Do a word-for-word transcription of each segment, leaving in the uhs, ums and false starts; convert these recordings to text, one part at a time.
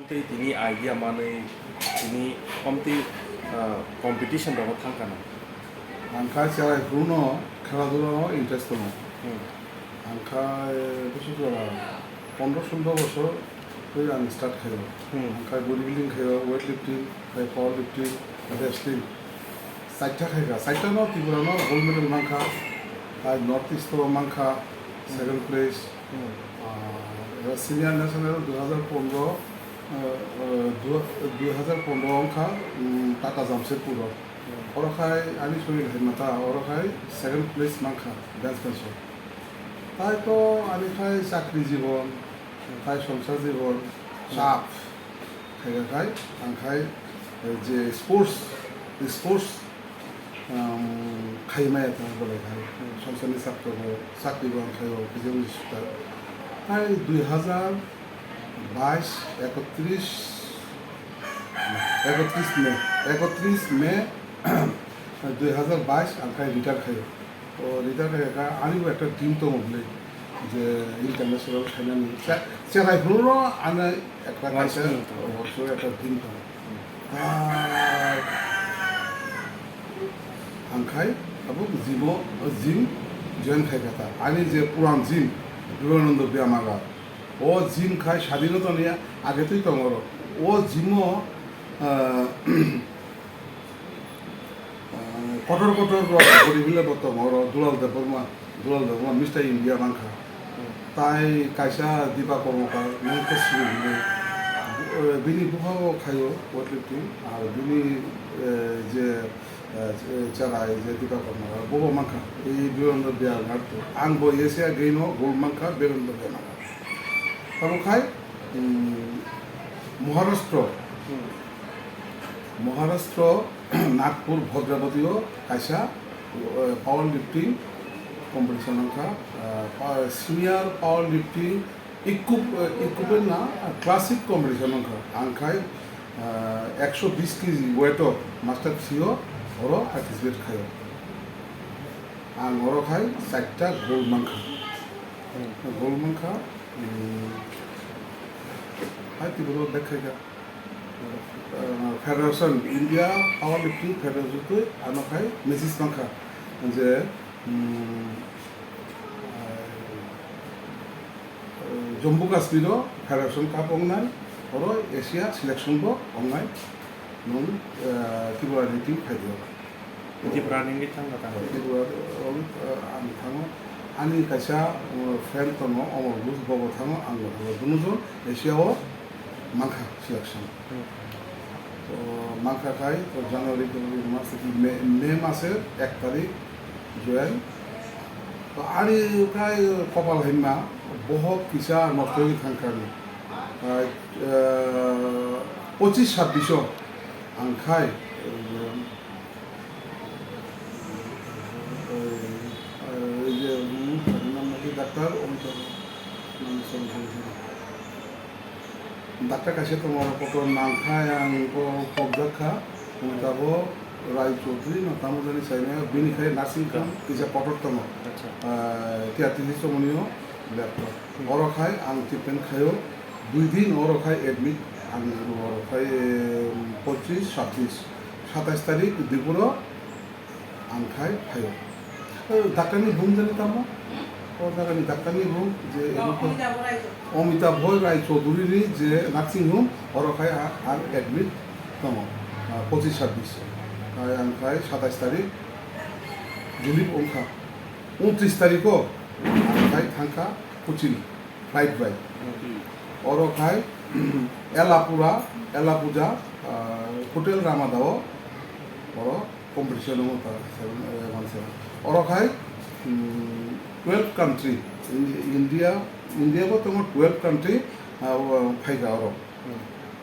Tei tini idea manwi tini komtwi, ah, competition rogo thang kana? Ang kha chwrai phuru no khela dula no interest tongo. Hmm. Ang kha, eh, bwswk jora pondro sundro bosor twi ang start khaio. Hmm. Ang kha bodybuilding khaio, weightlifting, khai powerlifting, wrestling. Chaita khai kha, chaita no Tripura no gold medal mankha, tai North East o mankha, second place. Hmm. Ah, senior national dui hajar pondro, eh, eh, du-, dui hajar pondro wngkha, mm, Tata Jamshedpur o. Hmm. Oro khai ani sori hai mata, oro khai second place mankha bench bench o. Tai to ani khai chakri jibon, tai songsar jibon, chap. Khaikha khai, ang khai, eh, je sports, sports, um, khai maya tong bolai khai. Songsarni chap tongo, chakri bo ang khaio, kisa bwswk swkar. Tai dui hajar bais, ekotris, ekotris May, ekotris May, dui hajar bais ang khai retire khaio. O retire khai kha, ani bo ekta dream tongo bwle, je international khainani. Che-, cherai phuru no ani ekta kaisa world champion tongo. World champion ekta dream tongo. Hmm. Tai ang khai abo gym o, gym join khai kha ta. Ani je puran gym, Vivekananda Byayamagar. O gym khai sadinota ni age twi tongo oro. O gym o, ah, Ah, kotor kotor rok body builder bo tongo oro, Dulal Debbarma, Dulal Debbarma Mister India mankha. Tai kaisa Dipa Karmakar, nung khe sri hwnwi. Eh, bini bupha bo khaio weightlifting, ar bini, eh, je, eh, cherai je Dipa Karmakar, bo bo mankha. Ei Birendra Biyar Ngartu. Ang bo Asia Game o gold mankha, Birendra Biyar Ngartu. Tamo khai, mm, Maharashtra. Hmm. Maharashtra, Nagpur, Bhadravati o kaisa, uh, power lifting competition wngkha, uh, pa-, senior power lifting equip-, uh, equipment na, uh, classic competition wngkha. Ang khai, uh, ekso bis kg weight o master three o oro participate khaio. Ang oro khai chaita gold mankha. Hmm. Gold mankha, hmm, hai tiboro bek khai kha. Uh, Federation, India Powerlifting Federation twi ano khai message mankha je, hmm, uh, Jammu Kashmir o Federation Cup wngnai, oro Asia selection bo wngnai, nwng, uh, Tripura ni team phai di oro. Tripura ni wngwi thangkha tamo? Tripura, uh, ang thango. Ani kaisa, uh, friend tongo, Omor Bush, bobo thango, ang bo thango. Dunujon Asia o mankha selection. Hmm. To mankha khai, to January, February, March, May, May mase ek tarik join. To ani khai kopal himma, bohok kisa nosto wngwi thangkha ni. Khai, uh, pochis sabbish o ang khai, uh, Ei, ei, ei je, hmm, naam ki doctor, Amitabh, naam sorry, sorry, sorry. Doctor kaisa tongo, oro kotor nang kha, ang ko pokjak kha, Amitabh Rai Chaudhury, no tamo jani saimaya, bini khai nursing kam, kisa kotor tongo. Acha. Ah, T R T C chomoni o, laptop. Hmm. Oro khai, ang treatment khaio, dui din oro khai admit, ang oro khai, em, pochis, sabbish, satais tarik, Dipuro, ang khai phaio. O, daktarni bung jani tamo? O jagani daktarni bung je O, ebo khe Amitabh Rai Chaudhury. Amitabh Rai Chaudhury ni je nursing home, oro khai a-, ang admit tongo, ah, pochis sabbish. Khai ang khai satais tarik relief wngkha. Untris tarikho ang khai thangkha Cochin, flight bai. Hmm. Oro khai Elapura, Elapuja, ah, Hotel Ramadao, oro competition wngkha seven, eh, one seven. Oro khai, mm, twelve country, In-, India, India bo tongo twelve country, ah, o, phaikha oro. Hmm.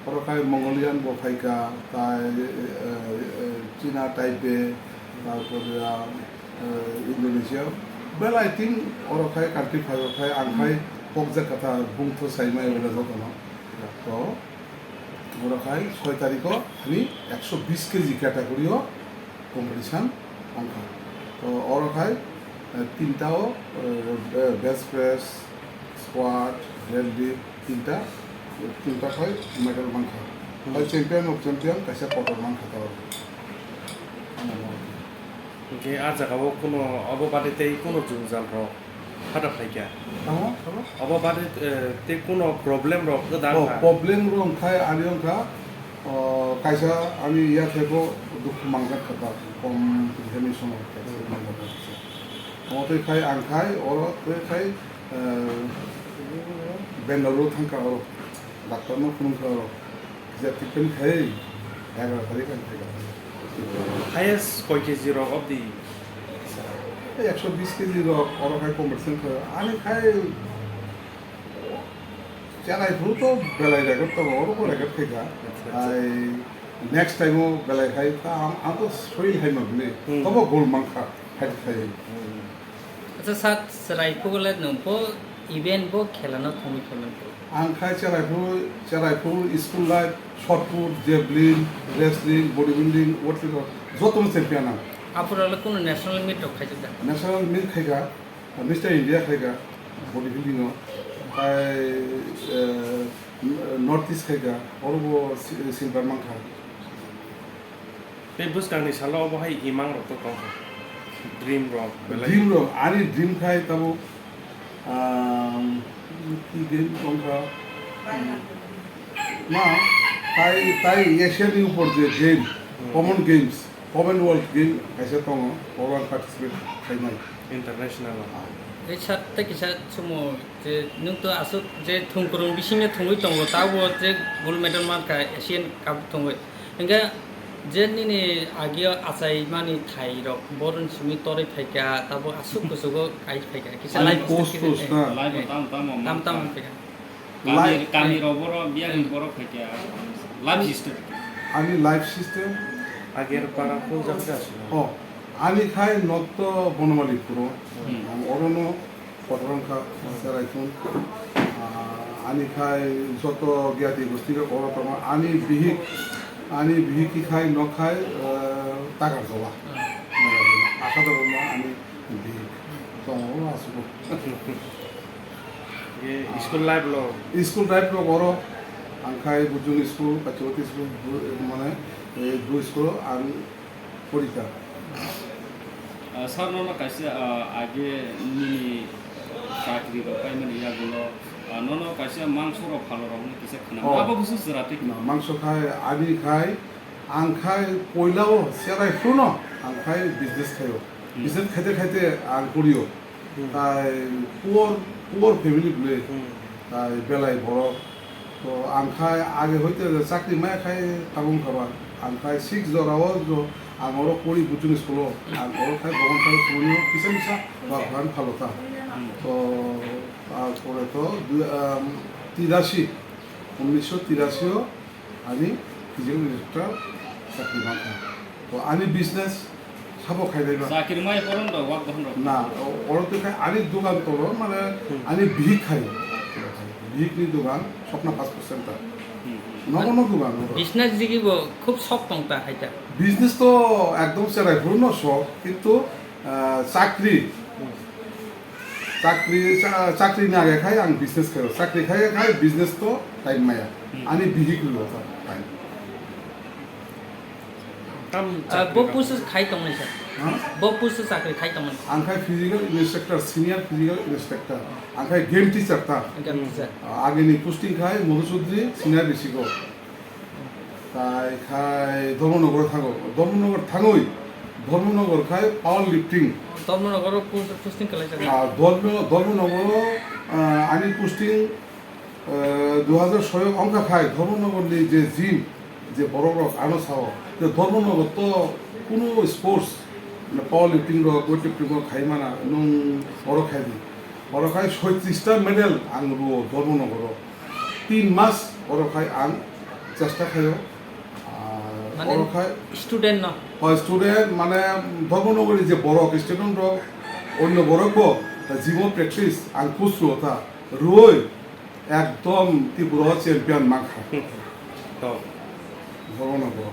Oro khai Mongolian bo phaikha, tai, eh, eh, China, Taipei, tarpore, ah, eh, Indonesia. Belai tin oro khai country phaio khai ang khai pokjak kha ta bungtho saimai wngkha jotono. To, oro khai soi tarikho ani ekso bis kg category o competition wngkha. To, oro khai, eh, tinta o, eh, eh, bench press, squat, deadlift, tinta Tinta khai medal mankha. Hmm. Tai champion of champion kaisa kotor mankha ta. Hwnkhe ah jagao kuno obo bade tei kuno jwngjal rok phada phaikha. Tamo, tamo? Obo bade, eh, tei kuno problem rok gwdang Oh, kha? Problem rok wngkhai ani wngkha, oh, kaisa ani yathai bo dukhu mangjak kha ta, kom pisa ni somo kaisa Hmm. mangjak kha. Omo twi khai ang khai oro twi khai, eh, Bangalore thangkha oro. Doctor no phunukha oro. Kisa treatment khai, egaroh tarik ang khai. Highest koi K G rok of the Ei ekso bis K G rok oro khai competition kha. Ani khai cherai phuru to belai record tongo, oro bo record khai kha. Acha, acha. Ai next time o belai khai ta ang, ang to soil hai ma bini. Hmm. Tobo gold mankha, hai khai. Hmm. Acha, sir, cherai phuru le nwng bo event bo khela no thangwi khe mankha. Ang khai cherai phuru, cherai phuru school life, shot put, javelin, wrestling, bodybuilding, weightlifting, joto no champion ang. Aphuru le kuno national meet rok khaijak da? National meet khai kha, Mister India khai kha, bodybuilding o. Tai, eh, North East khai kha, oro bo si-, silver mankha. Tei bwskangni salo obo hai imang rok to tongkha. Dream rok, belai. Dream rok, ani dream khai tabuk, um, ki game tongkha? Ma, tai, tai Asian ni upor je game, Hmm. Common Games, Commonwealth game kaisa tongo, oro ang participate khainai. International o. Ah. Ei sir, tei kisa sumo je nwng to aswk je thwngkwrwng bisingno thwngwi tongo, tabo je gold medal mankha Asian Cup thwngwi. Hingke je nini agio achaimani thairok boron simi torwi phaikha, tabo aswk kuchugo kai phaikha. Kisa Ani life post history post khe, na? Life eh, tam tam tam tam tam. Phaikha. Kami, Life, kami eh. Rok borok, biya ni borok phaikha. Life system. Ani life system. Ager para kung jak jak sino. Oh, ani khai nokto Bonowali puro. Hmm. Ang orono Kotor wngkha, Cheraithun. Ah, ani khai joto gyati gosti rok oro tongo. Ani bihik, ani bihik khai nok khai, ah, Takarjola. Asa da buma ani bihik. Tongo oro asugo. Ye, school life lo? School life lo oro. Ang khai Bujung school, Pachawati school, bu-, mane, eh, bu school ang Porikha. Ah, sir, nono kaisa, ah, age nini chakri rok paimani yagulo, ah, nono kaisa mangso rok phalo rok hinwi kisa khna. Oh. Abo busu jwra twi. Na, mangso khai, ani khai, ang khai poila o cherai phuru no, ang khai business khaio. Hmm. Business khaite khaite ang kurio. Hmm. Tai poor, poor family bwle. Hmm. Tai belai borok. To ang khai age hoite chakri maya khai tabung kha ba. Ang khai six jora o jo ang oro pori Bujung school o. Ang oro khai Bhaban khai sumuni o kisa kisa ba phan phalo ta. Hmm. To, ah, pore to dui, um, tirashi, unnisho tirashi o Ani physical instructor chakri mankha. To ani business sabo khailaiba. Chakri mai koron rok, wak bohon rok. Na, o-, oro twi khai ani dogan tolo, mane Hmm. ani bihik khai. Bihik ni dogan, Swapna Passport Center. Hmm. Nogo no dogan oro. Business digi bo khub sok tong ta hai ta. Business to ekdom cherai phuru no sok, kintu, ah, chakri. Hmm. Chakri, cha-, chakri ni age khai ang business khaio. Chakri khai khai business to time maya. Hmm. Ani vehicle lo ta time. Tam Ah, chakri bo ka- pusu khai tong nai sir. Ha? Bo pusu chakri khai tong nai. Ang khai physical instructor, senior physical instructor. Ang khai game teacher ta. Game teacher. Ah, age ni posting khai Madhusudri, senior bisigo. Tai khai Dharmanagar thango. Dharmanagar thangwi, Dharmanagar khai power lifting. Dharmanagar o pos-, posting kalaijak. Ah, Dharma-, Dharmanagar o, ah, ani posting, ah, dui hajar soi o wngkha khai Dharmanagar ni je gym, je borok rok ano sao, je Dharmanagar to kunu sports, power lifting rok, weight lifting rok khai mana, nwng oro khai di. Oro khai soitrista medal ang rwo Dharmanagar o. Tin mas oro khai ang chesta khaio. Ah, Mane oro khai student no? Hoi, student, mane Dharmanagar ni je borok, student rok, onno borok bo, ta gym o practice, ang coach rwo ta, rwoi, ekdom Tripura o champion mankha. To. Dharmanagar o.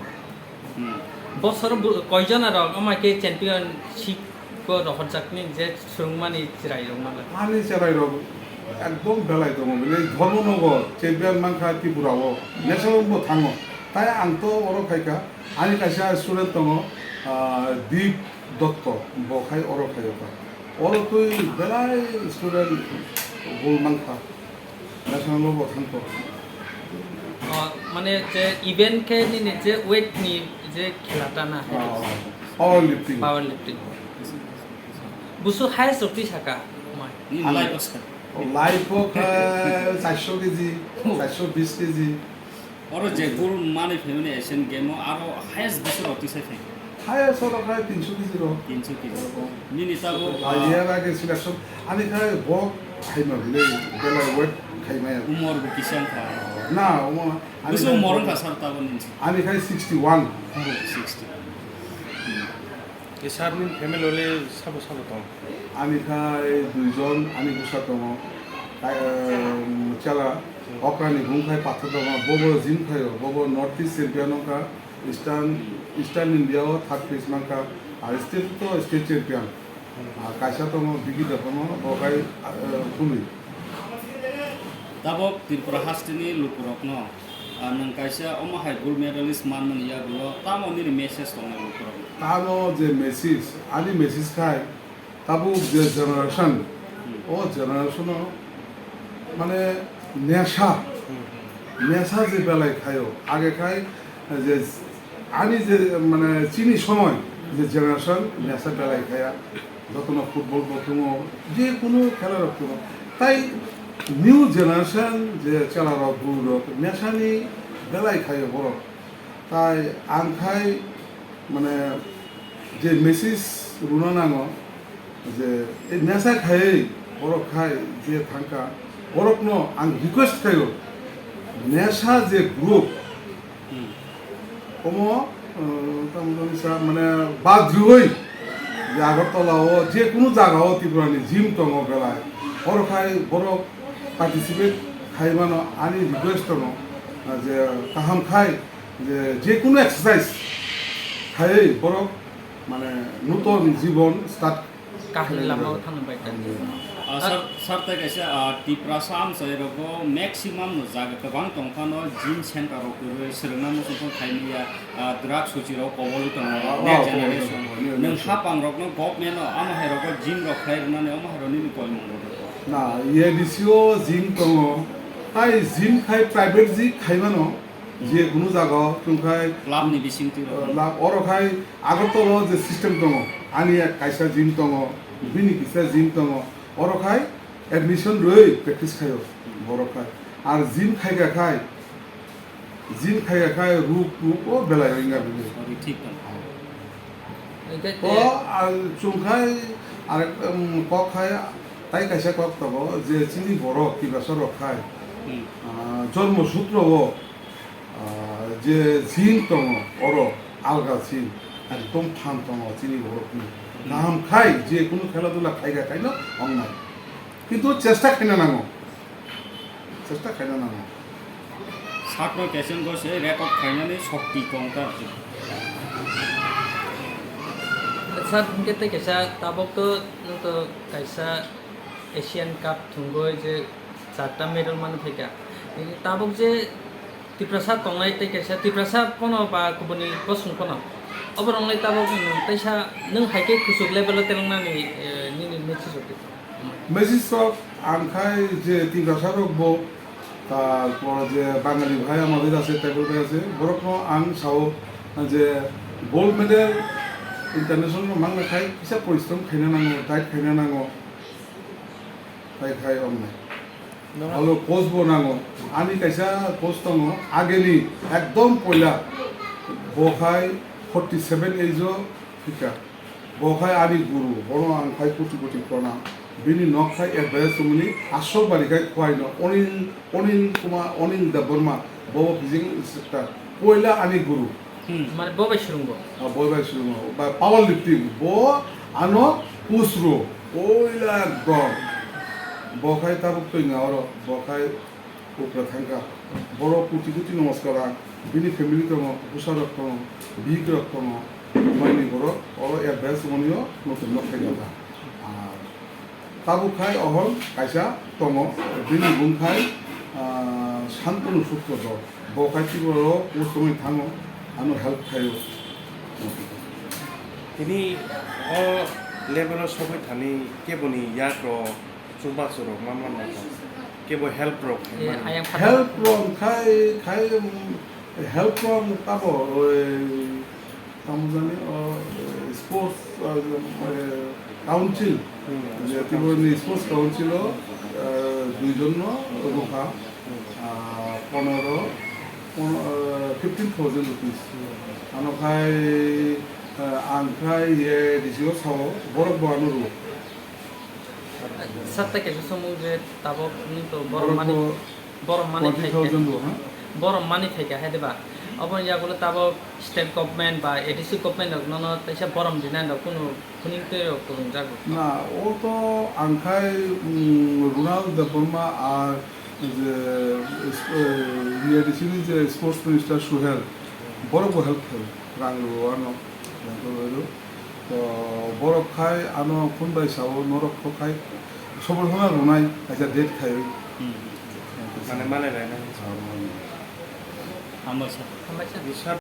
Hmm. Bosor bu-, koijon rok ama khe championship ko rohorjakni je swrwngmani chwrairokno le? Ani chwrairok Ekdom belai tongo, bini Dharmanagar champion mankha Tripura o, national bo thango. Tai ang to oro khaikha, ani kaisa student tongo, ah, Deep Dotto, bo khai oro khaio kha. Oro twi belai student bul mankha, national bo thangkho. O, mane je event khe nini je weight ni je khela ta na hai. Ah, power lifting. Power lifting. Busu highest rok twi saka. Nini life o saka. Life o khe charsho kg, charsho bis kg. Oro je gold mani phaimani Asian Game o aro highest busu rok twi sai phai. Highest oro khe tinsho kg rok. Tinsho kg. Nini tabuk, ah, ah, yer age selection ani khe bo khaima bile belai weight khaimaya. Umor bo kisa wngkha. Na, umor ani busu khe umor wngkha sir tabuk nini. Ani khe sixty one. Oh, sixty. Sir ni family le sabo sabo tong? Ani khai duijon ani bwsa tongo. Kai, um, chela okrani bung khai pathor tongo. Bobo gym khaio, bobo North East champion wngkha, Eastern, Eastern India o third place mankha, ar state to state champion. Ar kaisa tongo Bigi Dapano, bo khai, uh, khunui. Tabok Tripura hasteni lukurokno, ah, nwng kaisa omo hai gold medalist manmani yagulo tamo nini message tongnai lukurokno? Tamo je message, ani message khai tabuk je generation, o generation o mane nesha, nesha je belai khaio, age khai je ani je mane chini somoi je generation nesha belai khaya, jotono football bo thungo, je kunu khela rok thungo. Tai new generation je chela rok, bru rok, nesha ni belai khaio borok. Tai ang khai mane je message rwna nango, je e nesha khaiwi borok khai je thangkha, borokno ang request khaio, nesha je group, hmm, omo, uh, tamo tamo sa, mane, bad rwui je Agartala o je kunu jaga o Tripura ni gym tongo belai, oro khai borok participate khai mano, ani request tongo, uh, je kaham khai je, je kunu exercise khaiwi borok, mane, nuton jibon start kaham lama o thangna bai ta. Ah, sir, sir, tai kaisa, ah, Tiprasa amchai rogo maximum no jaga kwbang tong phano gym center rok kwrwi swrwngna muchung phano khaimaya, ah, drug suchi rok kobol tongo, ah, next generation. Nwng hapang rokno government no omo hai rogo gym rok khlai rwnani omo hai rok nini poimung rok. Na, A D C o gym tongo, tai gym khai private gym khai mano. Je kunu jaga o chwng khai club ni bisingtwi rok. Club, oro khai Agartala o je system tongo, ani ek kaisa gym tongo, bini kisa gym tongo, oro khai admission rwi practice khaio borok khai. Ar gym khaika khai, gym khaika khai ruk ruk o belai wngya bini. Ori thik tong. Hwnkhe o, ah, chwng khai, ar, um, kok khai, tai kaisa kok tongo je chini borok Tiprasa rok khai, hmm, ah, Janma Sutra o, ah, je gym tongo, oro alga gym, ekdom phan tongo chini borokni. Hmm. Kaham khai, je kunu khela dula khaika khaino wngnai. Kintu chesta khaina nango. Chesta khaina nango. Sakno kesengo se record khainani shokti tong ta. Sir, hwnkhe tei kaisa tabuk to, to kaisa Asian Cup thwngwi je charta medal mano phaikha. Tabuk je Tiprasa tongnai tei kaisa Tiprasa pono ba kubuni bosong pono. Oborok nai tabuk nwng teisa nwng hai khe kuchuk level o telangnani, eh, nini message rok. Message rok ang khai je Tiprasa rok bo, tarpor je Bangali bhai amar bai ase, table bai ase, borok no ang sao je gold medal international mangna khai kisa porishrom khaina nango, diet khaina nango, tai khai omnai. Alo coach bo nango. Ani kaisa coach tongo. Ageni ekdom poila bo khai forty seven age o thika. Bo khai ani guru. Bono ang khai koti koti pranam. Bini nok khai advice tongmani aswk bari khai khwai no. Onil, Onil Kumar, Onil Debbarma. Bo physical instructor. Poila ani guru. Hmm. Mane bo bai swrwngo. Ah, bo bai swrwngo. Ba power lifting. Bo ano push rw. Oila ekdom. Bo khai tabuk twi nga oro. Bo khai upra thangkha. Borok kuti kuti namaskar ang. Bini family tongo, bwsa rok tongo, bihik rok tongo. Maini borok oro advice monio notun nok khai jata. Ah, Tabuk khai ohor kaisa tongo, bini bung khai, ah, Santanu Sutradhar. Bo khai Tripura o post wngwi thango, ano help khaio. Tini o level o sogwi thani keboni yak rok, chubachu rok, ma ma rok, kebo help rok Eh, khaimani. Ayang phatar. Help rok khai, khai, um, help rok tabo, oi, Tamo jani o, eh, sports, eh, eh, council, Hmm. je Tripura ni sports council o, eh, dui jon no rwkha, ah, ponero, pon-, eh, fifteen thousand rupees. Ano khai, eh, ang khai ye D C o sao, borok bo ano rwo. Sir, tei kaisa swngmung je tabok ni to borok Borok mani, bo borok mani twenty thousand thaika, bo, ha? Borok mani thaika hai de ba? Obo ni yagulo tabok state government ba A D C government rok nono teisa borom dinai rok kunu huning twi rok kwrwng jago. Na, o to ang khai, mm, Ronald Debbarma ar je, eh, A D C ni je sports minister Suhel, borok bo help khai, rang rwo ano, rang rwo. To borok khai ano phone bai sao, norok kho khai sobo hwnna rwnai kaisa date khaiwi. Hmm. Mane malai lainai. Ah, mane. Hambai sir. Hambai sir.